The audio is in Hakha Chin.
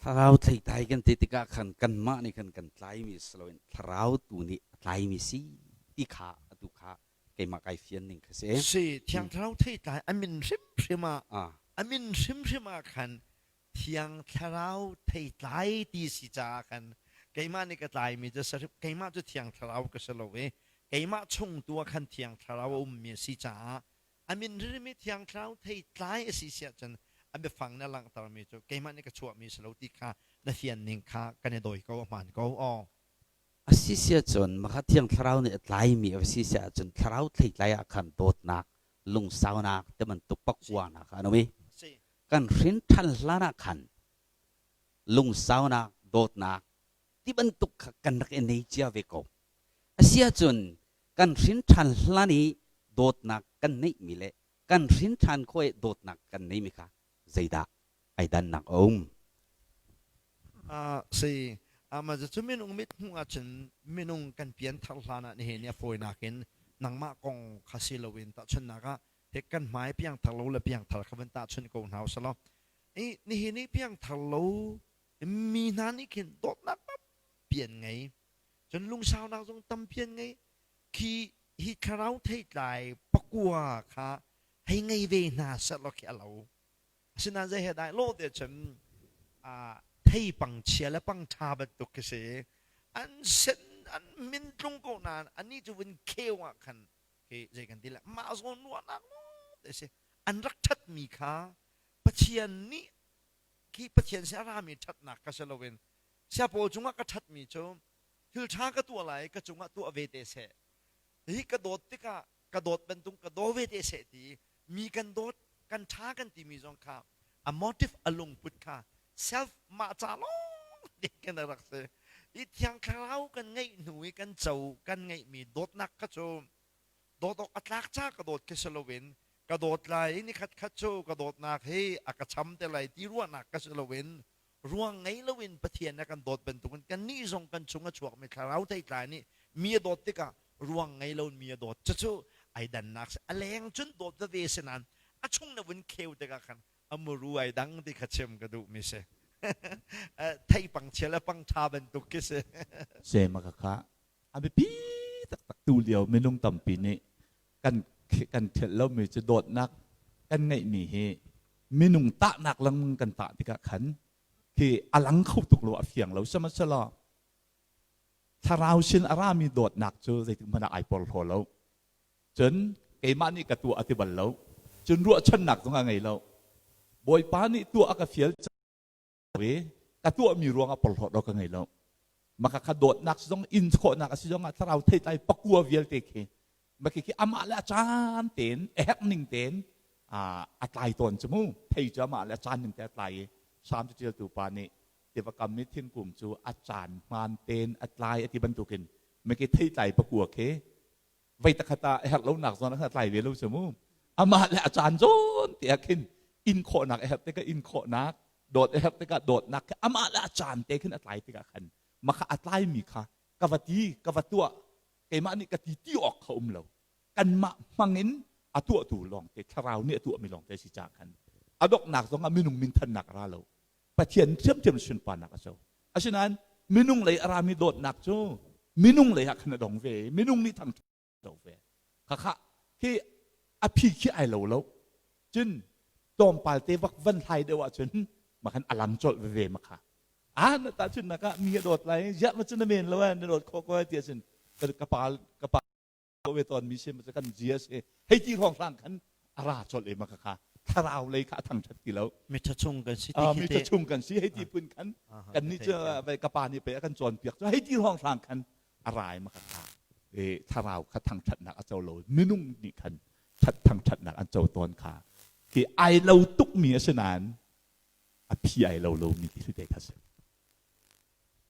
Thlarau theitlai kan ti tikah khan kanmah nih khan kan tlaimi si loin thlarau tu nih a tlaimi si ti kha atu kha keimah kai fian ning kha si. Si, Thiang Thlarau theitlai a min hrimhrim ah a min hrimhrim ah khan Thiang Thlarau theitlai ti si caah khan keimah nih ka tlaimi cu keimah cu Thiang Thlarau ka si lo i keimah chung tu ah khan Thiang Thlarau a ummi a si caah a min hrimhrim i Thiang Thlarau theitlai a si siah cun a biafang na langhtermi cu keimah nih ka chuahmi si lo ti kha na fian ning kha kan i dawi ko, a hmaan ko. Aw. A si siah cun maka Thiang Thlarau nih a tlaimi a si siah cun Thlarau theitlai ah khan dawtnak, lungsaunak ti bantuk pakuanak kha an um i kan hrin ṭhan hlan ah khan lungsaunak, dawtnak ti bantuk kha kan rak i nei cia ve ko. Asiahcun kan hrin ṭhan hlan i dawtnak kan neihmi le kan hrin ṭhan khawh i dawtnak kan neihmi kha zeidah ai dannak a um? Si, mah cu minung mit hmuh ahcun minung kan pianthar hlan ah nihin i a fawinak in nangmah kong kha si loin tahchunhnak ah hik kan hmai piangthar lo le piangthar kha van tahchunh ko hna usalaw i nihin i piangthar lo mi hna nih khin dawtnak tampi an ngei, cun lungsaunak zong tampi an ngei. Khi hi thlarau theitlai pakua kha hei ngei ve hna sehlaw khi a lo. Asinain zei he dah lawh te cun thei pangchia le pangṭha bantuk khi si. An sen an min tlung ko nain anih cu vun kheu ah khan khi zei kan ti le mah zawn ruahnak te si. An rak ṭhatmi kha Pathian nih khi Pathian sin a rami ṭhatnak kha si loin siapawl cungah ka ṭhatmi cu thil ṭha ka tuah lai, ka cungah tuah ve te seh, hi ka dawt tikah ka dawt bantuk ka daw ve te seh ti mi kan dawt kan ṭha kan timi zong kha a motive, a lungput kha self mah ca lawng te kan rak si i Thiang Thlarau kan ngeih hnu i kan co kan ngeihmi dawtnak kha cu dawt awk a tlak ca ka dawt khi si loin ka dawt lai i nikhat khat cu ka dawtnak hi a ka cham te lai ti ruahnak ka si loin ruang ngei loin Pathian a kan dawt bantukin kannih zong kan chung a chuakmi thlarau theitlai nih mi a dawt tikah ruang ngei loin mi a dawt. Cucu ai dannak a leng cun dawt veve si nain a chung na vun kheu tikah khan a muru ai dang ti kha chim ka duhmi si. Thei pangchia le pangṭha bantuk khi si. Sema ka kha a biapi taktak. Tu lio minung tampi nih kan kan ṭhelh lomi cu dawtnak kan ngeihmi hi minung tahnak lang kan tah tikah khan khi a lang kho tuk lo, a fiang lo. Sihmanhsehlaw thlarau sin a rami dawtnak cu zeitik hmanh ah ai porhlaw lo, cun keimah nih ka tuah a ti bal lo, cun ruahchannak zong a ngei lo. Bawipa nih tuah a ka fial i ka tuahmi ruangah porhlawt awk ka ngei lo. Maka kha dawtnak zong in khawhnak a si zongah thlarau theitlai pakua vialte khi maki khi amah le a caan tein a herh ning tein a tlai tawn cu mu. Thei cu amah le a caan ning te a tlai i Salm caṭialtu pa nih tiva kam i thingkung cu a caan hmaan tein a tlai a ti bantukin maki theitlai pakua khi vei takhat ah a herh lonak zawn ah tlai ve lo cu mu. Amah le a caan zawn te ah khin in khawhnak a herh tikah in khawhnak, dawt a herh tikah dawtnak khi amah le a caan te khin a tlai tikah khan maka a tlaimi kha ka va ti, ka va tuah, keimah nih ka ti ti awk kha um lo. Kanmah hmangin a tuahtu lawngte, thlarau nih a tuahmi lawngte si caah khan a donghnak zong ah minung minthannak a ra lo, Pathian thiamthiam sunparnak a co. Asinain minung lei a rami dawtnak cu minung lei ah khan a dong ve, minung nih thang do ve. Khakha khi a phi khi ai lo lo. Cun tlawmpal te vak van hlai deuh ahcun makhan a lang colh veve makha. Ah, na ta cun naka mi a dawt lai, ziah ma cun na men lo na dawt khawh ko ti ahcun ka pa ka pa ve tawn mi si kan zia si hei ti hrawng hrang khan a ra colh e maka kha thlarau lei kha a thangṭhat ti lo. Mitha chung kan si ti khi mitha chung kan si hei ti phun khan kan nih cu ka pa nih pe a kan cawnpiak cu hei ti hrawng hrang khan a rai maka kha e thlarau kha thangṭhatnak a co lo, minung nih khan that thangṭhatnak an co tawn kha khi ai lo tuk mi a si nain a phi ai lo lo mi ti te kha si.